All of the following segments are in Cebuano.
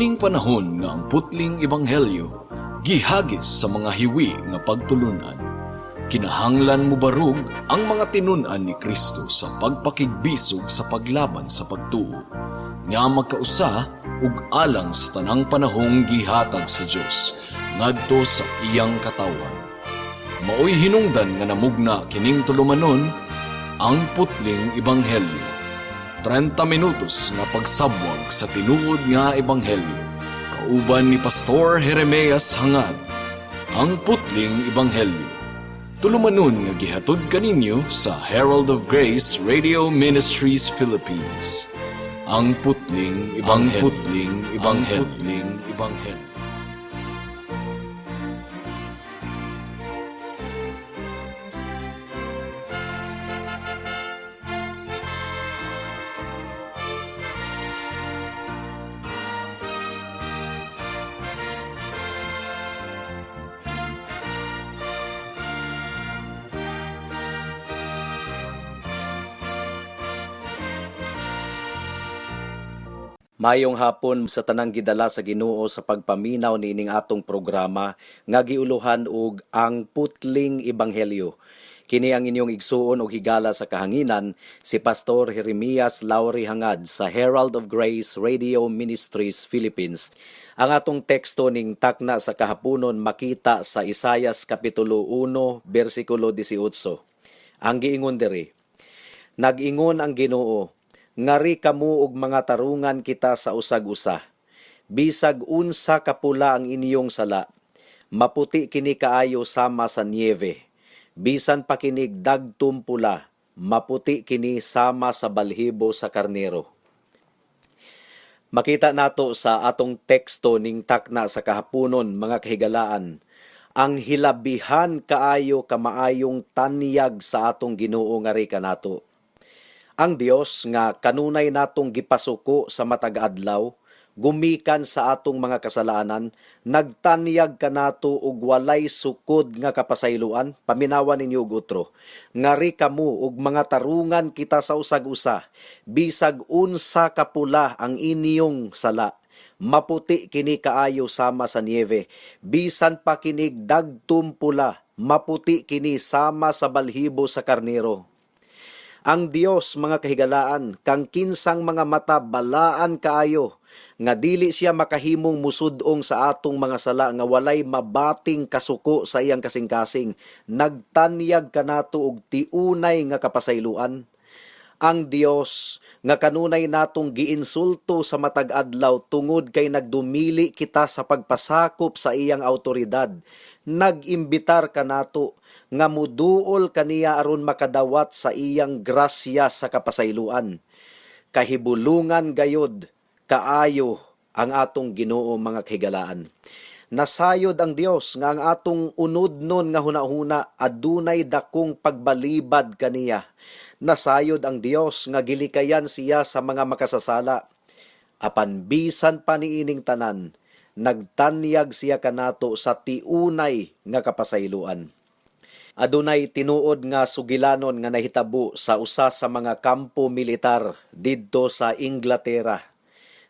Niining panahon nga ang putling ebanghelyo gihagis sa mga hiwi nga pagtulunan, kinahanglan mobarog ang mga tinun-an ni Kristo sa pagpakigbisog sa paglaban sa pagtuo nga magkausa ug alang sa tanang panahong gihatag sa Dios ngadto sa iyang katawhan. Maoy hinungdan nga namugna kining tulumanon, Ang Putling Ebanghelyo. 30 minutos nga pagsabwag sa tinuod nga ebanghelyo. Kauban ni Pastor Jeremias Hangad. Ang Putling Ebanghelyo. Tulumanon nga gihatod kaninyo sa Herald of Grace Radio Ministries Philippines. Ang Putling Ebanghelyo. Ang Putling Ebanghelyo. Ang Putling Ebanghelyo. Mayong hapon sa tanang gidala sa Ginoo sa pagpaminaw niining atong programa nga giuluhan og Ang Putling Ebanghelyo. Kini ang inyong igsuon og higala sa kahanginan, si Pastor Jeremias Lauri Hangad sa Herald of Grace Radio Ministries Philippines. Ang atong teksto ning takna sa kahaponon makita sa Isayas kapitulo 1 bersikulo 18. Ang giingon diri: Nag-ingon ang Ginoo, ngari kamo og mga tarungan kita sa usag-usa. Bisag unsa kapula ang inyong sala, maputi kini kaayo sama sa niebe. Bisan pa kinig dagtum pula, maputi kini sama sa balhibo sa karnero. Makita nato sa atong teksto ning takna sa kahaponon, mga kahigalaan, ang hilabihan kaayo kamaayong tanyag sa atong Ginoo ngari kanato. Ang Dios nga kanunay natong gipasuko sa matag adlaw, gumikan sa atong mga kasalanan, nagtanyag kanato og walay sukod nga kapasayloan. Paminawan ninyo og utro. Ngari kamo og mga tarungan kita sa usag-usa, bisag unsa kapula ang inyong sala, maputi kini kaayo sama sa niebe. Bisan pa kinig dagtum pula, maputi kini sama sa balhibo sa karnero. Ang Dios, mga kahigalaan, kang kinsang mga mata balaan kaayo, nga dili siya makahimong musudong sa atong mga sala nga walay mabating kasuko sa iyang kasing-kasing, nagtanyag kanato og tiunay nga kapasayloan. Ang Dios nga kanunay natong giinsulto sa matag adlaw tungod kay nagdumili kita sa pagpasakop sa iyang autoridad, nag-imbitar kanato nga muduol kaniya aron makadawat sa iyang grasya sa kapasayloan. Kahibulungan gayod kaayo ang atong Ginoo, mga kahigalaan. Nasayod ang Dios nga ang atong unodnon nga hunahuna adunay dakong pagbalibad kaniya. Nasayod ang Dios nga gilikayan siya sa mga makasasala. Apan bisan pa niining tanan, nagtanyag siya kanato sa tiunay nga kapasayloan. Adunay tinuod nga sugilanon nga nahitabo sa usa sa mga kampo militar didto sa Inglaterra.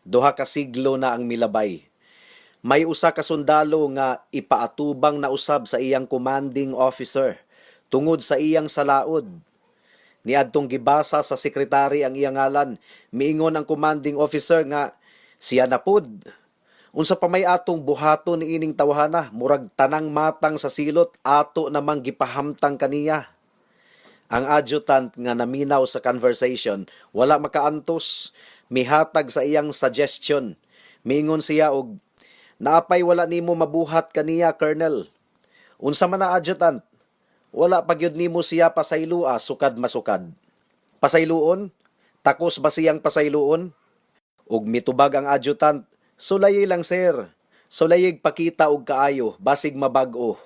2 ka siglo na ang milabay. May usa ka sundalo nga ipaatubang na usab sa iyang commanding officer tungod sa iyang salaod. Niadtong gibasa sa sekretary ang iyang ngalan, miingon ang commanding officer nga siya na pud. Unsa pa may atong buhaton ni ining tawhana, murag tanang matang sa silot ato namang gipahamtang kaniya. Ang adjutant nga naminaw sa conversation wala makaantos, mihatag sa iyang suggestion. Miingon siya og naapay wala nimo mabuhat kaniya, Colonel. Unsa man na, adjutant? Wala pa gyud nimo siya pasaylua sukad masukad. Pasayloon? Takos ba siyang pasayloon? Ug mitubag ang adjutant, sulayi lang, sir. Sulayig pakita og kaayo, basig mabag-o.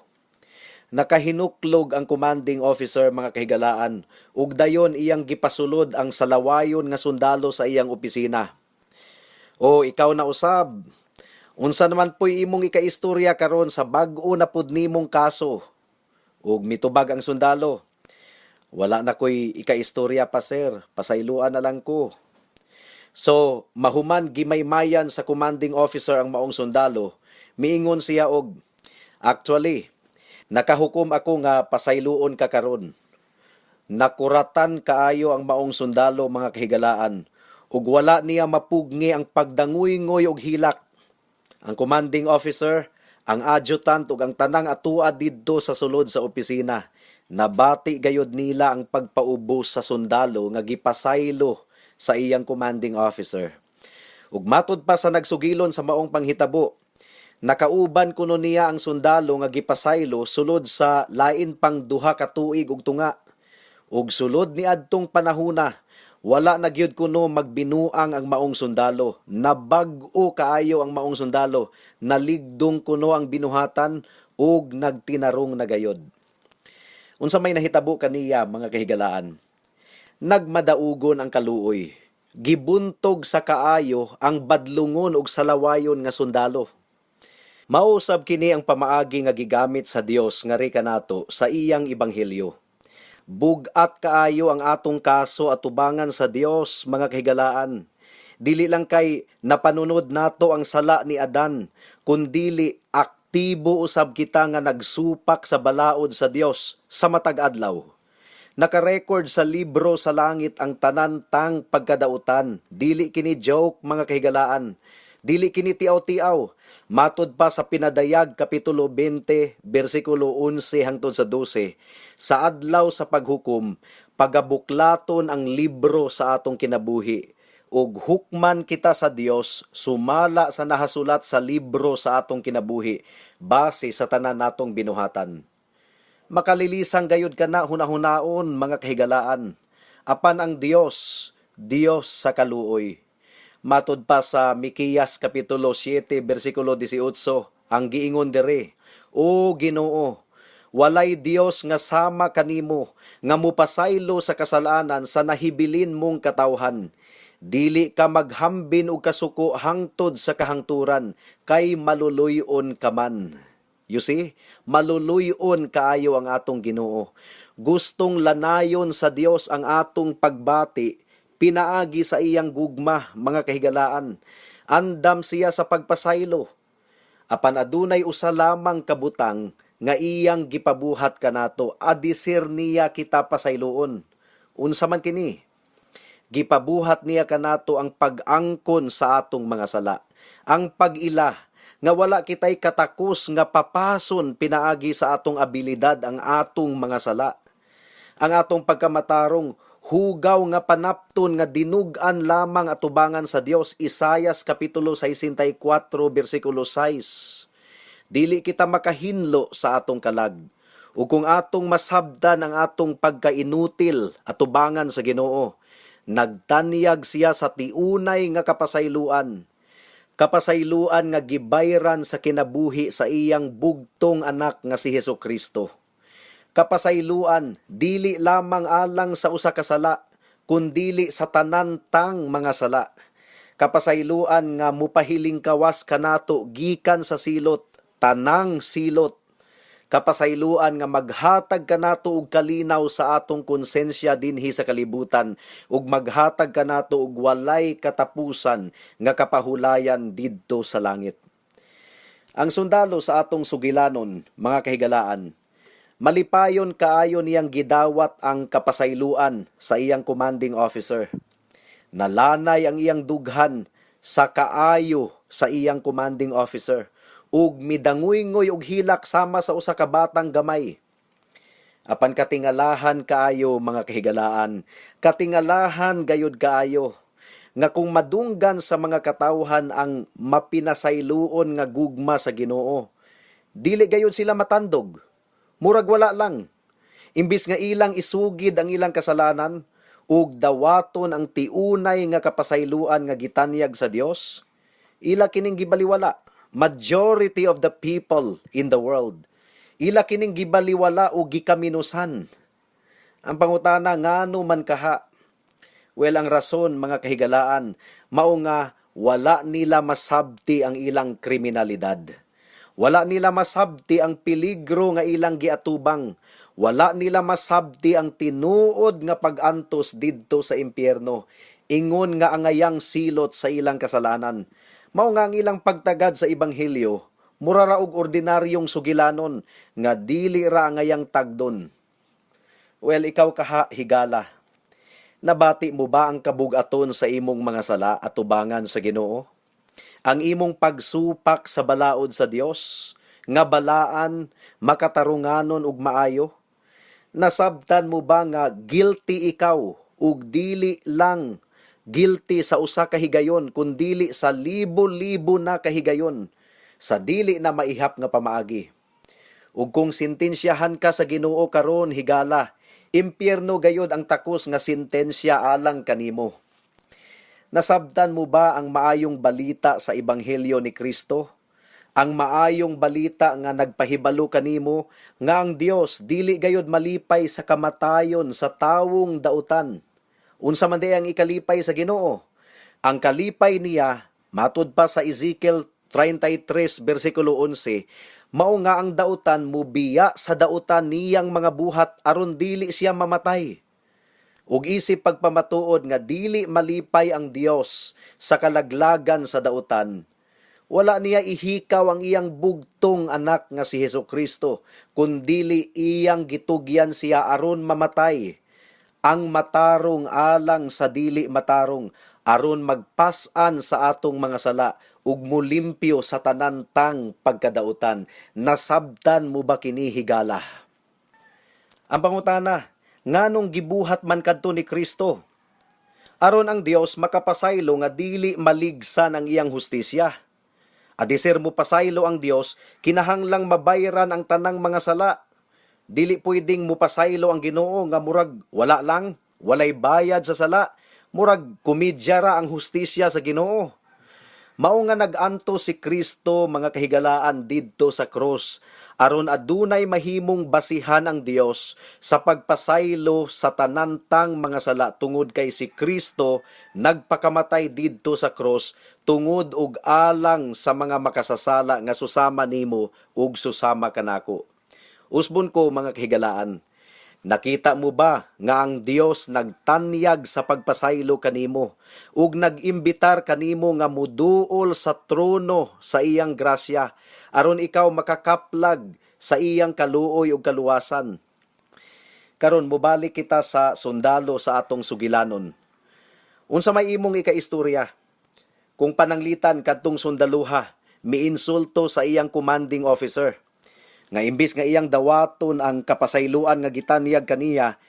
Nakahinuklog ang commanding officer, mga kahigalaan, ug dayon iyang gipasulod ang salawayon nga sundalo sa iyang opisina. O, ikaw na usab. Unsa naman po'y imong ikaistorya karon sa bag-o na pud nimong kaso? Ug mitubag ang sundalo, wala na ko'y ikaistorya pa, sir. Pasayloan na lang ko. So, mahuman gimaymayan sa commanding officer ang maong sundalo, miingon siya og, "Actually, nakahukom ako nga pasayloon ka karon." Nakuratan kaayo ang maong sundalo, mga kahigalaan, ug wala niya mapugni ang pagdanguyngoy og hilak. Ang commanding officer, ang adjutant ug ang tanang atua didto sa sulod sa opisina, nabati gayod nila ang pagpaubos sa sundalo nga gipasaylo sa iyang commanding officer. Ug matud pa sa nagsugilon sa maong panghitabo, nakauban kuno niya ang sundalo nga gipasaylo sulod sa lain pang 2 ka tuig ug tunga. Ug sulod ni adtong panahuna, wala na gyud kuno magbinuang ang maong sundalo. Nabag-o kaayo ang maong sundalo, naligdong kuno ang binuhatan ug nagtinarong na gayod. Unsa may nahitabo kaniya, mga kahigalaan? Nagmadaugon ang kaluoy. Gibuntog sa kaayo ang badlungon ug salawayon nga sundalo. Mausab kini ang pamaagi nga gigamit sa Dios ngari kanato sa iyang ebanghelyo. Bugat kaayo ang atong kaso atubangan sa Dios, mga kahigalaan. Dili lang kay napanunod nato ang sala ni Adan, kundili aktibo usab kita nga nagsupak sa balaod sa Dios sa matag adlaw. Nakarecord sa libro sa langit ang tanan tang pagkadautan. Dili kini joke, mga kahigalaan. Dili kini tiaw-tiaw. Matod pa sa Pinadayag kapitulo 20 bersikulo 11 hangtod sa 12, sa adlaw sa paghukom, pagabuklaton ang libro sa atong kinabuhi ug hukman kita sa Dios sumala sa nahasulat sa libro sa atong kinabuhi base sa tanan natong binuhatan. Makalilisang gayud kana hunahunaon, mga kahigalaan. Apan ang Dios, Dios sa kaluoy. Matod pa sa Mikeyas kapitulo 7 bersikulo 18, ang giingon diri, "O Ginoo, walay Dios nga sama kanimo nga mupasaylo sa kasalanan sa nahibilin mong katawhan. Dili ka maghambin og kasuko hangtod sa kahangturan, kay maluluy-on ka man." You see, maluluy-on kaayo ang atong Ginoo. Gustong lanayon sa Dios ang atong pagbati pinaagi sa iyang gugma, mga kahigalaan. Andam siya sa pagpasaylo. Apan adunay usa lamang kabutang nga iyang gipabuhat kanato adisir niya kita pasayloon. Unsa man kini? Gipabuhat niya kanato ang pag-angkon sa atong mga sala. Ang pag-ila nga wala kitay katakos nga papason pinaagi sa atong abilidad ang atong mga sala. Ang atong pagkamatarong, hugaw nga panapton nga dinug-an lamang atubangan sa Dios. Isayas kapitulo 64 bersikulo 6. Dili kita makahinlo sa atong kalag. Ug kung atong masabdan ang atong pagkainutil atubangan sa Ginoo, nagtanyag siya sa tiunay nga kapasayloan. Kapasayloan nga gibayran sa kinabuhi sa iyang bugtong anak nga si Hesus Kristo. Kapasayloan dili lamang alang sa usa ka sala, kundili sa tanan tang mga sala. Kapasayloan nga mupahiling kawas kanato gikan sa silot, tanang silot. Kapasayloan nga maghatag kanato og kalinaw sa atong konsensya dinhi sa kalibutan ug maghatag kanato og walay katapusan nga kapahulayan didto sa langit. Ang sundalo sa atong sugilanon, mga kahigalaan, malipayon kaayo niyang gidawat ang kapasayloan sa iyang commanding officer. Nalanay ang iyang dughan sa kaayo sa iyang commanding officer ug midanguyngoy og hilak sama sa usa ka batang gamay. Apan katingalahan kaayo, mga kahigalaan, katingalahan gayud kaayo nga kung madunggan sa mga katawhan ang mapinasayloon nga gugma sa Ginoo, dili gayud sila matandog. Murag wala lang. Imbis nga ilang isugid ang ilang kasalanan ug dawaton ang tiunay nga kapasayloan nga gitanyag sa Dios, ila kining gibaliwala. Majority of the people in the world, ila kining gibaliwala o gikaminusan. Ang pangutana, ngano man kaha? Well, ang rason, mga kahigalaan, mao nga wala nila masabti ang ilang kriminalidad. Wala nila masabti ang peligro nga ilang giatubang. Wala nila masabti ang tinuod nga pag-antos didto sa impyerno. Ingon nga angayang silot sa ilang kasalanan. Mao nga ang ilang pagtagad sa ebanghelyo, mura ra og ordinaryong sugilanon nga dili ra angayang tagdon. Well, ikaw kaha, higala. Nabati mo ba ang kabugaton sa imong mga sala at tubangan sa Ginoo? Ang imong pagsupak sa balaod sa Dios nga balaan, makatarunganon ug maayo? Nasabtan mo ba nga guilty ikaw ug dili lang guilty sa usa ka higayon kundili sa libo-libo na kahigayon sa dili na maihap nga pamaagi? Ug kung sentensyahan ka sa Ginoo karon, higala, impyerno gayod ang takos nga sentensya alang kanimo. Nasabtan mo ba ang maayong balita sa ebanghelyo ni Kristo? Ang maayong balita nga nagpahibalo kanimo nga ang Dios dili gayod malipay sa kamatayon sa tawong dautan. Unsa man diay ang ikalipay sa Ginoo? Ang kalipay niya, matud pa sa Ezekiel 33 bersikulo 11, mao nga ang dautan mubiya sa dautan niyang mga buhat aron dili siya mamatay. Ug isip pagpamatuod nga dili malipay ang Dios sa kalaglagan sa dautan, wala niya ihikaw ang iyang bugtong anak nga si Hesus Kristo, kundili iyang gitugyan siya aron mamatay ang matarong alang sa dili matarong, aron magpas-an sa atong mga sala ug mulimpyo sa tanan tang pagkadautan. Nasabtan mo ba kini, higala? Ang pangutana, nganong gibuhat man kadto ni Kristo? Aron ang Dios makapasaylo nga dili maligsan ang iyang hustisya. Adiser mo pasaylo ang Dios, kinahanglang mabayran ang tanang mga sala. Dili pwedeng mupasaylo ang Ginoo nga murag wala lang, walay bayad sa sala, murag komedya ra ang hustisya sa Ginoo. Mao nga nag-anto si Kristo, mga kahigalaan, didto sa krus aron adunay mahimong basihan ang Dios sa pagpasaylo sa tanantang mga sala, tungod kay si Kristo nagpakamatay didto sa krus tungod ug alang sa mga makasasala nga susama nimo ug susama kanako. Usbon ko, mga kahigalaan, nakita mo ba nga ang Dios nagtanyag sa pagpasaylo kanimo ug nag-imbitar kanimo nga muduol sa trono sa iyang grasya aron ikaw makakaplag sa iyang kaluoy ug kaluwasan? Karon mobalik kita sa sundalo sa atong sugilanon. Unsa may imong ikaistorya kung pananglitan kadtong sundaluha miinsulto sa iyang commanding officer, nga imbis nga iyang dawaton ang kapasayloan nga gitanyag kaniya,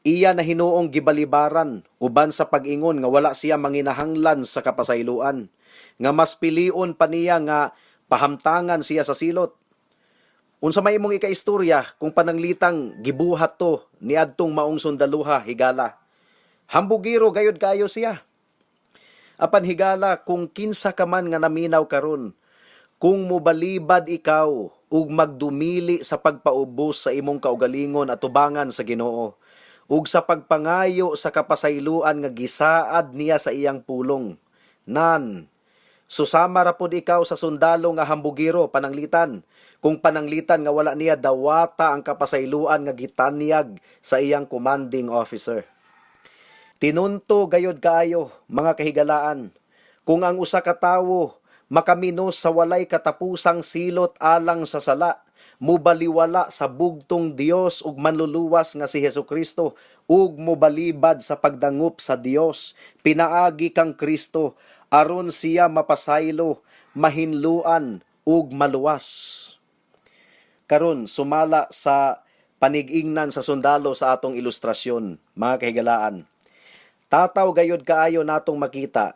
iya na hinuong gibalibaran uban sa pag-ingon nga wala siya manginahanglan sa kapasayloan, nga mas pilion pa niya nga pahamtangan siya sa silot? Unsa may imong ikaistorya kung pananglitang gibuhat to niadtong maong sundaluha, higala? Hambugiro gayod kayo siya. Apan higala, kung kinsa ka man nga naminaw karon, kung mobalibad ikaw ug magdumili sa pagpaubos sa imong kaugalingon at tubangan sa Ginoo ug sa pagpangayo sa kapasayloan nga gisaad niya sa iyang pulong, nan susama ra pod ikaw sa sundalo nga hambugiro pananglitan kung pananglitan nga wala niya dawata ang kapasayloan nga gitanyag sa iyang commanding officer. Tinunto gayod kaayo, mga kahigalaan, kung ang usa ka tawo makaminos sa walay katapusang silot alang sa sala, mubaliwala sa bugtong Dios ug manluluwas nga si Hesukristo ug mobalibad sa pagdangop sa Dios pinaagi kang Kristo aron siya mapasaylo, mahinluan ug maluwas. Karon, sumala sa panigingnan sa sundalo sa atong ilustrasyon, mga kahigalaan, tataw gayod kaayo natong makita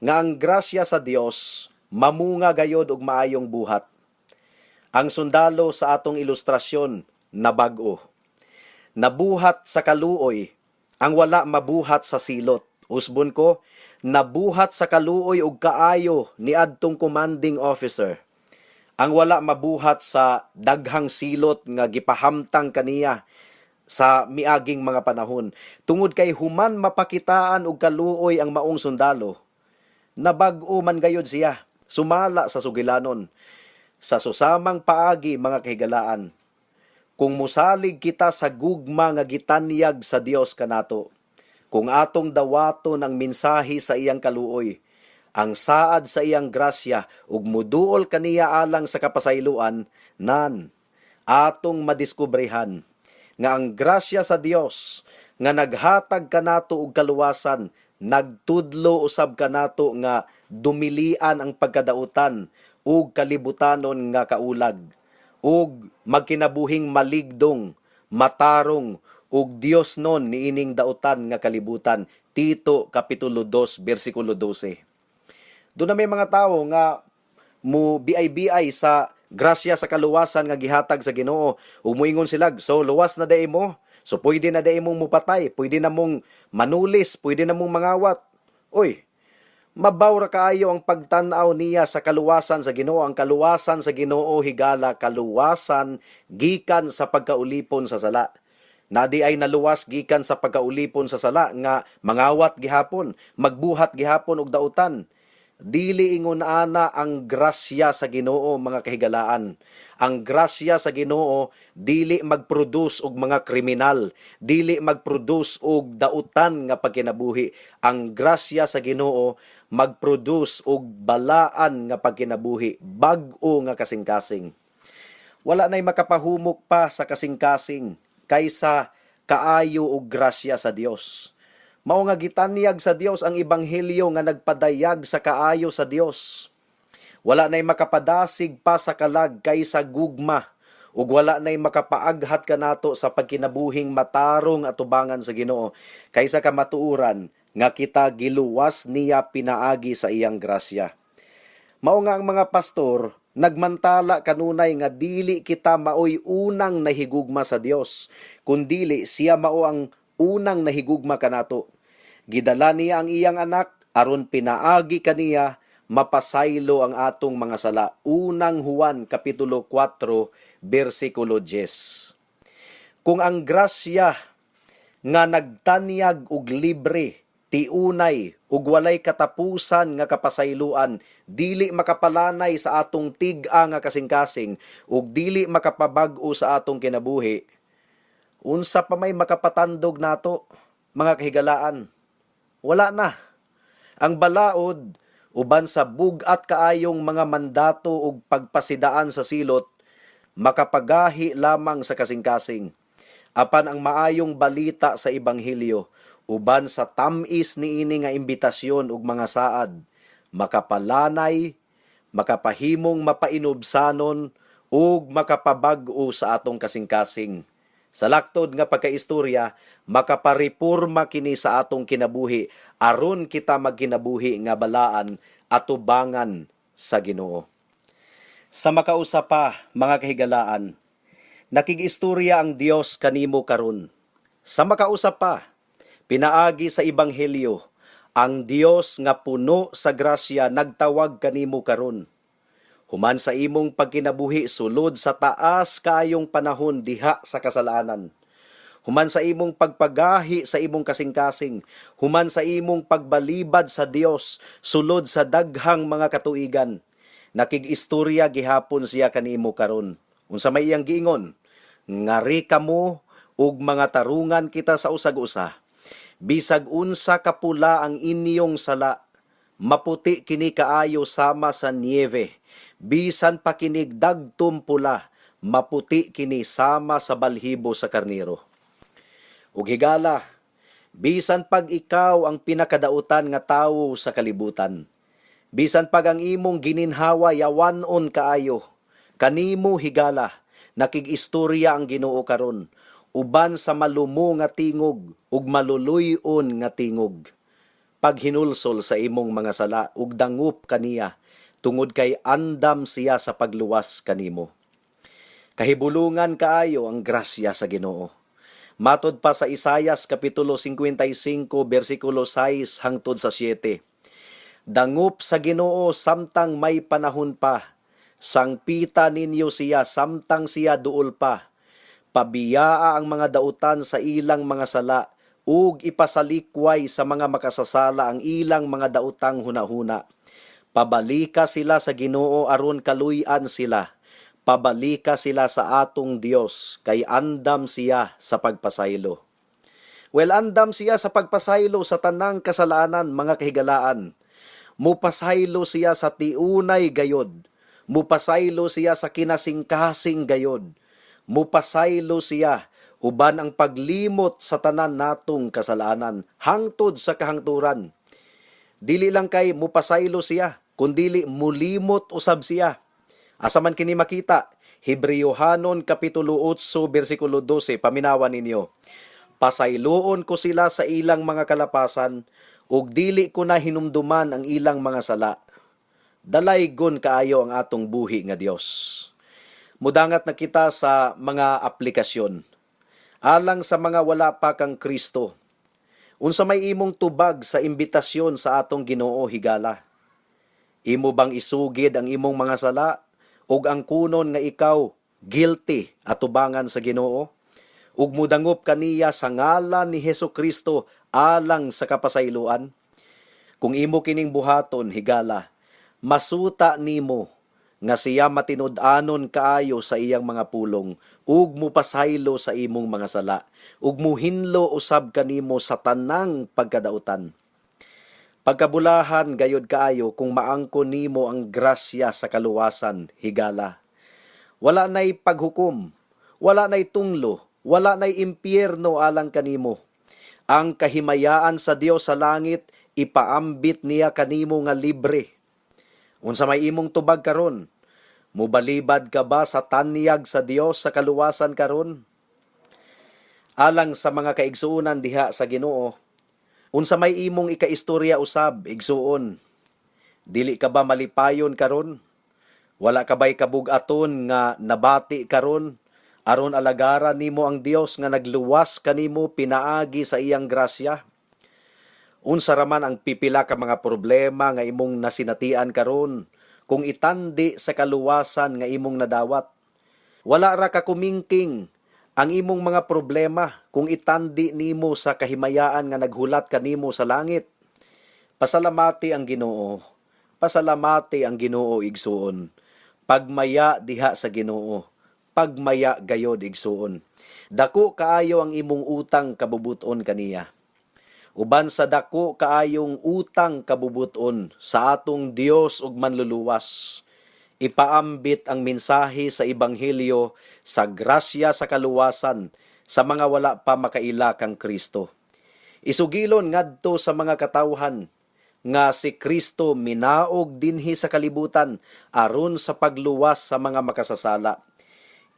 nga ang grasya sa Dios mamunga gayod og maayong buhat. Ang sundalo sa atong ilustrasyon nabag-o. Nabuhat sa kaluoy ang wala mabuhat sa silot. Usbon ko, nabuhat sa kaluoy og kaayo ni adtong commanding officer ang wala mabuhat sa daghang silot nga gipahamtang kaniya sa miaging mga panahon. Tungod kay human mapakitaan og kaluoy ang maong sundalo, nabag-o man gayod siya, sumala sa sugilanon. Sa susamang paagi, mga kahigalaan, kung musalig kita sa gugma nga gitanyag sa Dios kanato, Kung atong dawaton ang mensahe sa iyang kaluoy, ang saad sa iyang grasya ug muduol kaniya alang sa kapasayloan, nan atong madiskubrehan nga ang grasya sa Dios nga naghatag kanato og kaluwasan, nagtudlo usab kanato nga dumilian ang pagkadautan ug kalibutanon nga kaulag ug magkinabuhing maligdong, matarong ug Dios non niining dautan nga kalibutan. Tito kapitulo 2 bersikulo 12. Duna may mga tawo nga mo BIBI sa grasya sa kaluwasan nga gihatag sa Ginoo ug moingon sila, "So luwas na diay mo. So pwede na diay mong mupatay, pwede na mong manulis, pwede na mong mangawat." Uy, mabaw ra kaayo ang pagtan-aw niya sa kaluwasan sa Ginoo. Ang kaluwasan sa Ginoo, higala, kaluwasan gikan sa pagkaulipon sa sala. Naa diay naluwas gikan sa pagkaulipon sa sala nga mangawat gihapon, magbuhat gihapon og dautan? Dili ingon ana ang grasya sa Ginoo, mga kahigalaan. Ang grasya sa Ginoo dili mag-produce og mga kriminal, dili mag-produce og dautan nga pagkinabuhi. Ang grasya sa Ginoo mag-produce og balaan nga pagkinabuhi, bag-o nga kasing-kasing. Wala na'y makapahumok pa sa kasing-kasing kaysa kaayo og grasya sa Dios. Mao nga gitanyag sa Dios ang ebanghelyo nga nagpadayag sa kaayo sa Dios. Wala na'y makapadasig pa sa kalag kaysa gugma ug wala na'y makapaaghat kanato sa pagkinabuhing matarong atubangan sa Ginoo kaysa kamatuoran nga kita giluwas niya pinaagi sa iyang grasya. Mao nga ang mga pastor nagmantala kanunay nga dili kita maoy unang nahigugma sa Dios, kundili siya mao ang unang nahigugma kanato. Gidala niya ang iyang anak aron pinaagi kaniya mapasaylo ang atong mga sala. Unang Juan kapitulo 4 bersikulo 10. Kung ang grasya nga nagtanyag og libre, tiunay ug walay katapusan nga kapasayloan dili makapalanay sa atong tig-a nga kasing-kasing ug dili makapabag-o sa atong kinabuhi, unsa pa may makapatandog nato, mga kahigalaan? Wala na. Ang balaod, uban sa bug-at kaayong mga mandato ug pagpasidaan sa silot, makapagahi lamang sa kasing-kasing. Apan ang maayong balita sa ebanghelyo, uban sa tam-is niini nga imbitasyon ug mga saad, makapalanay, makapahimong mapainubsanon ug makapabag-o sa atong kasing-kasing. Sa laktod nga pagkaistorya, makapareporma kini sa atong kinabuhi aron kita magkinabuhi nga balaan atubangan sa Ginoo. Sa makausa pa, mga kahigalaan, nakig-istorya ang Dios kanimo karon. Sa makausa pa, pinaagi sa ebanghelyo, ang Dios nga puno sa grasya nagtawag kanimo karon. Human sa imong pagkinabuhi sulod sa taas kaayong panahon diha sa kasalanan, human sa imong pagpagahi sa imong kasing-kasing, human sa imong pagbalibad sa Dios sulod sa daghang mga katuigan, nakig-istorya gihapon siya kanimo karon. Unsa may iyang giingon? "Ngari kamo ug mga tarungan kita sa usag-usa. Bisag unsa kapula ang inyong sala, maputi kini kaayo sama sa niebe. Bisan pa kinig dagtom pula, maputi kini sama sa balhibo sa karniro." Ug higala, bisan pag ikaw ang pinakadautan nga tawo sa kalibutan, bisan pag ang imong gininhawa yawanon kaayo, kanimo, higala, nakig-istorya ang Ginoo karon uban sa malumo nga tingog ug maluluy-on nga tingog. Paghinulsol sa imong mga sala ug dangup kaniya tungod kay andam siya sa pagluwas kanimo. Kahibulungan kaayo ang grasya sa Ginoo. Matod pa sa Isayas kapitulo 55 bersikulo 6 hangtod sa 7. "Dangup sa Ginoo samtang may panahon pa. Sangpita ninyo siya samtang siya duol pa. Pabiyaa ang mga dautan sa ilang mga sala ug ipasalikway sa mga makasasala ang ilang mga dautang hunahuna. Pabalika sila sa Ginoo aron kaluy-an sila. Pabalika sila sa atong Dios kay andam siya sa pagpasaylo." Well, andam siya sa pagpasaylo sa tanang kasalanan, mga kahigalaan. Mupasaylo siya sa tiunay gayod. Mupasaylo siya sa kinasingkasing gayod. Mupasaylo siya uban ang paglimot sa tanan natong kasalanan hangtod sa kahangturan. Dili lang kay mupasaylo siya, kundili mulimot usab siya. Asa man kini makita? Hebreohanon Kapitulo 8 bersikulo 12, paminawan ninyo. "Pasayloon ko sila sa ilang mga kalapasan ug dili ko na hinumduman ang ilang mga sala." Dalaygon kaayo ang atong buhi nga Dios. Mudangat na kita sa mga aplikasyon. Alang sa mga wala pa kang Kristo, unsa may imong tubag sa imbitasyon sa atong Ginoo, higala? Imo bang isugid ang imong mga sala ug angkunon nga ikaw guilty atubangan sa Ginoo? Ug mudangop kaniya sa ngalan ni Hesus Kristo alang sa kapasayloan? Kung imo kining buhaton, higala, masuta nimo nga siya matinud-anon kaayo sa iyang mga pulong ug mupasaylo sa imong mga sala ug muhinlo usab kanimo sa tanang pagkadautan. Pagkabulahan gayod kaayo kung maangkon nimo ang grasya sa kaluwasan, higala. Wala nay paghukom, wala nay tunglo, wala nay impyerno alang kanimo. Ang kahimayaan sa Dios sa langit ipaambit niya kanimo nga libre. Unsa may imong tubag karon? Mubalibad ka ba sa tanyag sa Dios sa kaluwasan karon? Alang sa mga kaigsuonan diha sa Ginoo, unsa may imong ikaistorya usab, igsuon? Dili ka ba malipayon karon? Wala ka ba'y kabug-aton nga nabati karon aron alagaran nimo ang Dios nga nagluwas kanimo pinaagi sa iyang grasya? Unsa raman ang pipila ka mga problema nga imong nasinatian karon kung itandi sa kaluwasan nga imong nadawat? Wala ra ka kumingking ang imong mga problema kung itandi nimo sa kahimayaan nga naghulat kanimo sa langit. Pasalamati ang Ginoo. Pasalamati ang Ginoo, igsuon. Pagmaya diha sa Ginoo. Pagmaya gayod, igsuon. Dako kaayo ang imong utang kabubuton kaniya. Uban sa dako kaayong utang kabubuton sa atong Dios ug manluluwas, ipaambit ang mensahe sa ebanghelyo sa grasya sa kaluwasan sa mga wala pa makaila kang Kristo. Isugilon ngadto sa mga katawhan nga si Kristo minaog dinhi sa kalibutan aron sa pagluwas sa mga makasasala.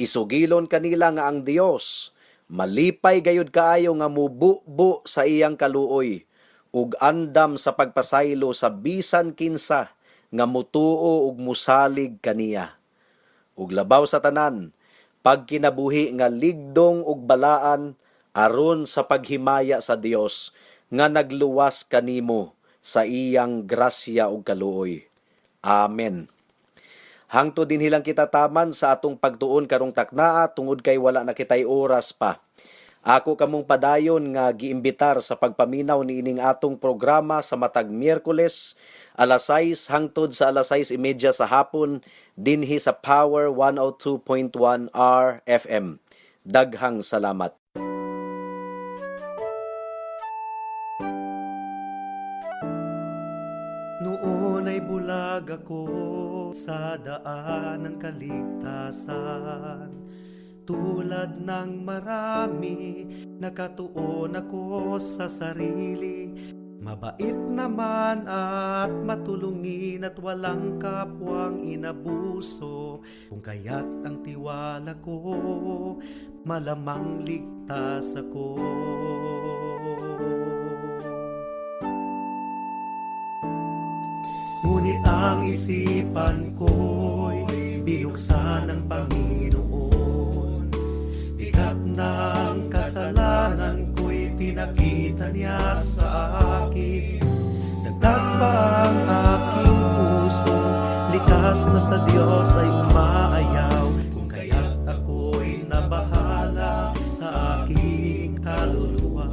Isugilon kanila nga ang Dios malipay gayud kaayo nga mububo sa iyang kaluoy ug andam sa pagpasaylo sa bisan kinsa nga mutuo ug musalig kaniya. Ug labaw sa tanan, pagkinabuhi nga ligdong ug balaan aron sa paghimaya sa Dios nga nagluwas kanimo sa iyang grasya ug kaluoy. Amen. Hangtod dinhi lang kita taman sa atong pagtuon karong taknaa tungod kay wala na kitay oras pa. Ako kamong padayon nga giimbitar sa pagpaminaw niining atong programa sa matag Miyerkules alas 6 hangtod sa alas 6:30 sa hapon dinhi sa Power 102.1 RFM. Daghang salamat. Noon ay bulag ako sa daan ng kaligtasan. Tulad ng marami, nakatuon ako sa sarili. Mabait naman at matulungin at walang kapwang inabuso. Kung kaya't ang tiwala ko, malamang ligtas ako. Ngunit ang isipan ko'y binuksan ng Panginoon. Bigat ng kasalanan ko'y pinakita niya sa akin. Dagdag pa ang aking puso, likas na sa Diyos ay umaayaw. Kung kaya't ako'y nabahala sa aking kaluluwa.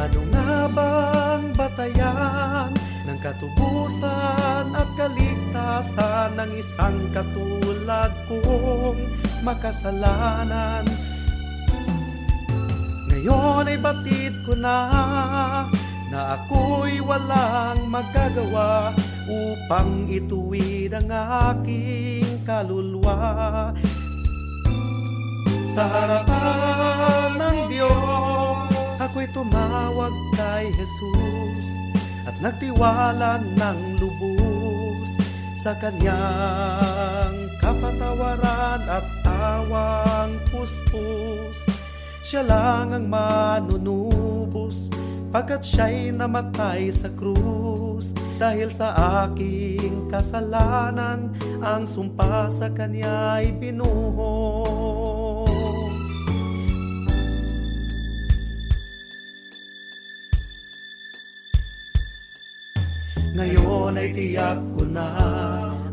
Ano nga bang batayan ng katubusan at kaligtasan ng isang katulad kong makasalanan? Ngayon ay batid ko na na ako'y walang magagawa upang ituwid ang aking kaluluwa. Sa harapan ng Diyos, ako'y tumawag kay Jesus at nagtiwala ng lubos sa kanyang kapatawaran at awang puspos. Siya lang ang manunubos pagkat siya'y namatay sa krus. Dahil sa aking kasalanan, ang sumpa sa kanya'y binuhos. Ngayon ay tiyak ko na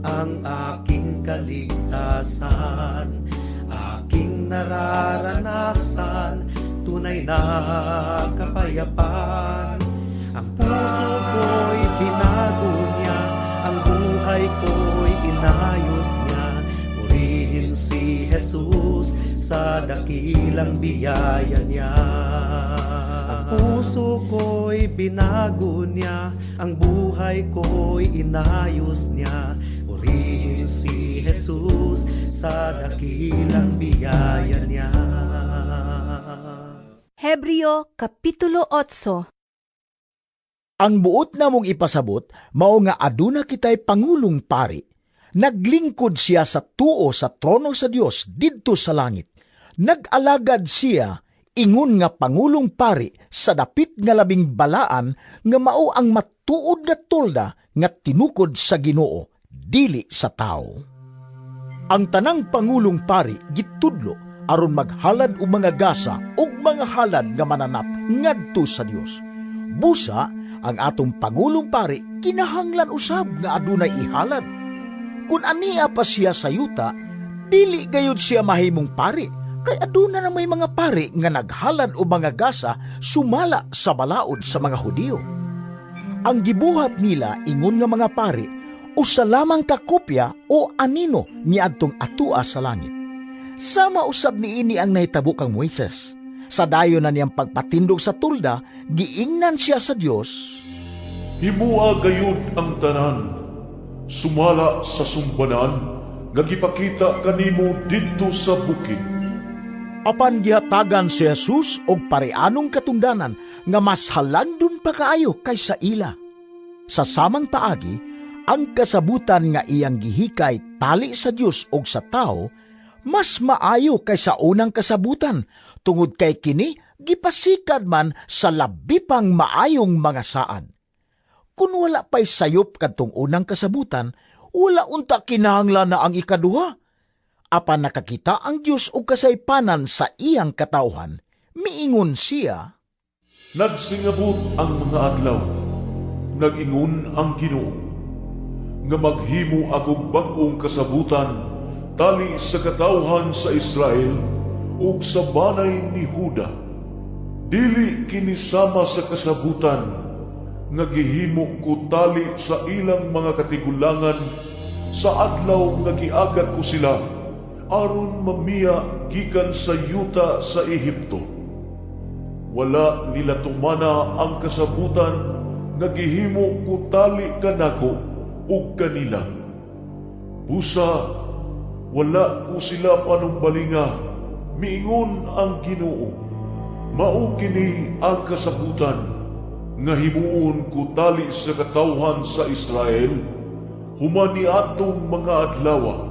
ang aking kaligtasan, aking nararanasan, tunay na kapayapaan. Ang puso ko'y binago niya, ang buhay ko'y inayos niya. Purihin si Jesus sa dakilang biyaya niya. Ang puso ko'y binago niya, ang buhay ko'y inayos niya. Purihin si Jesus sa dakilang biyaya niya. Hebreo Kapitulo 8. Ang buot namong ipasabot, mao nga aduna kitay pangulong pari. Naglingkod siya sa tuo sa trono sa Dios didto sa langit. Nag-alagad siya ingon nga pangulong pari sa dapit nga labing balaan nga mao ang matuod nga tolda nga tinukod sa Ginoo, dili sa tawo. Ang tanang pangulong pari gitudlo aron maghalad og mga gasa ug mga halad nga mananap ngadto sa Dios. Busa ang atong pangulong pari kinahanglan usab nga adunay ihalad. Kun ania pa siya sa yuta, dili gayud siya mahimong pari, kay aduna na may mga pari nga naghalad og mga gasa sumala sa balaod sa mga Hudiyo. Ang gibuhat nila ingon nga mga pari usa lamang ka kopya o anino niadtong atua sa langit. Sama usab niini ang nahitabo kang Moises. Sa dayon na niyang pagpatindog sa tulda, giingnan siya sa Dios. Himua gayud ang tanan, sumala sa sumbanan, nga gipakita kanimo didto sa bukid. Apan gihatagan si Jesus og pareanong katungdanan nga mas halangdon pa kaayo kaysa ila. Sa samang paagi, ang kasabutan nga iyang gihikay tali sa Dios og sa tao, mas maayo kaysa unang kasabutan, tungod kay kini gipasikad man sa labi pang maayong mga saan. Kun wala pa'y sayop kadtong unang kasabutan, wala unta kinahanglan na ang ikaduha. Apan nakakita ang Dios og kasaypanan sa iyang katawhan, miingon siya, Nagsingabot ang mga adlaw, nag-ingon ang Ginoo, nga maghimo akog bag-ong kasabutan tali sa katawhan sa Israel ug sa banay ni Huda. Dili kini sama sa kasabutan nga gihimo ko tali sa ilang mga katigulangan sa adlaw nga giagak ko sila aron mamiya gikan sa yuta sa Ehipto. Wala nila tumana ang kasabutan nga gihimo ko tali kanako ug kanila. Busa wala ko sila panumbalinga, miingon ang Ginoo. Mao kini ang kasabutan nga himuon ko tali sa katawhan sa Israel human niadtong mga adlawa.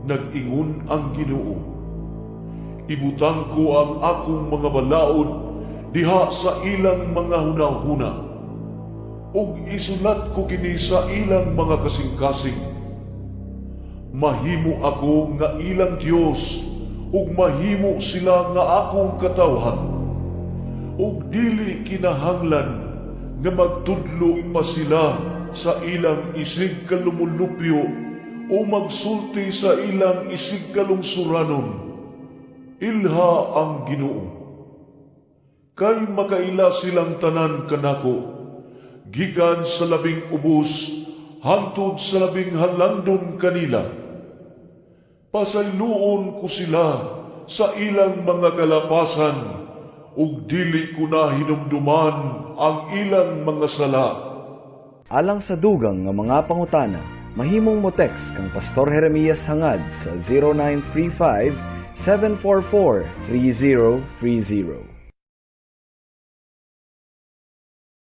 Nag-ingon ang Ginoo. Ibutang ko ang akong mga balaod diha sa ilang mga hunahuna, ug isulat ko kini sa ilang mga kasing-kasing. Mahimo ako nga ilang Dios, ug mahimo sila nga akong katawhan. Ug dili kinahanglan nga magtudlo pa sila sa ilang isig kalumulupyo o magsulti sa ilang isig kalungsuranon. Ilha ang Ginoo. Kay makaila silang tanan kanako, gikan sa labing ubos hangtod sa labing halangdon kanila. Pasayloon ko sila sa ilang mga kalapasan, Ug dili ko na hinumduman ang ilang mga sala. Alang sa dugang nga mga pangutana, mahimong mo text kang Pastor Jeremias Hangad sa 0935 744 3030.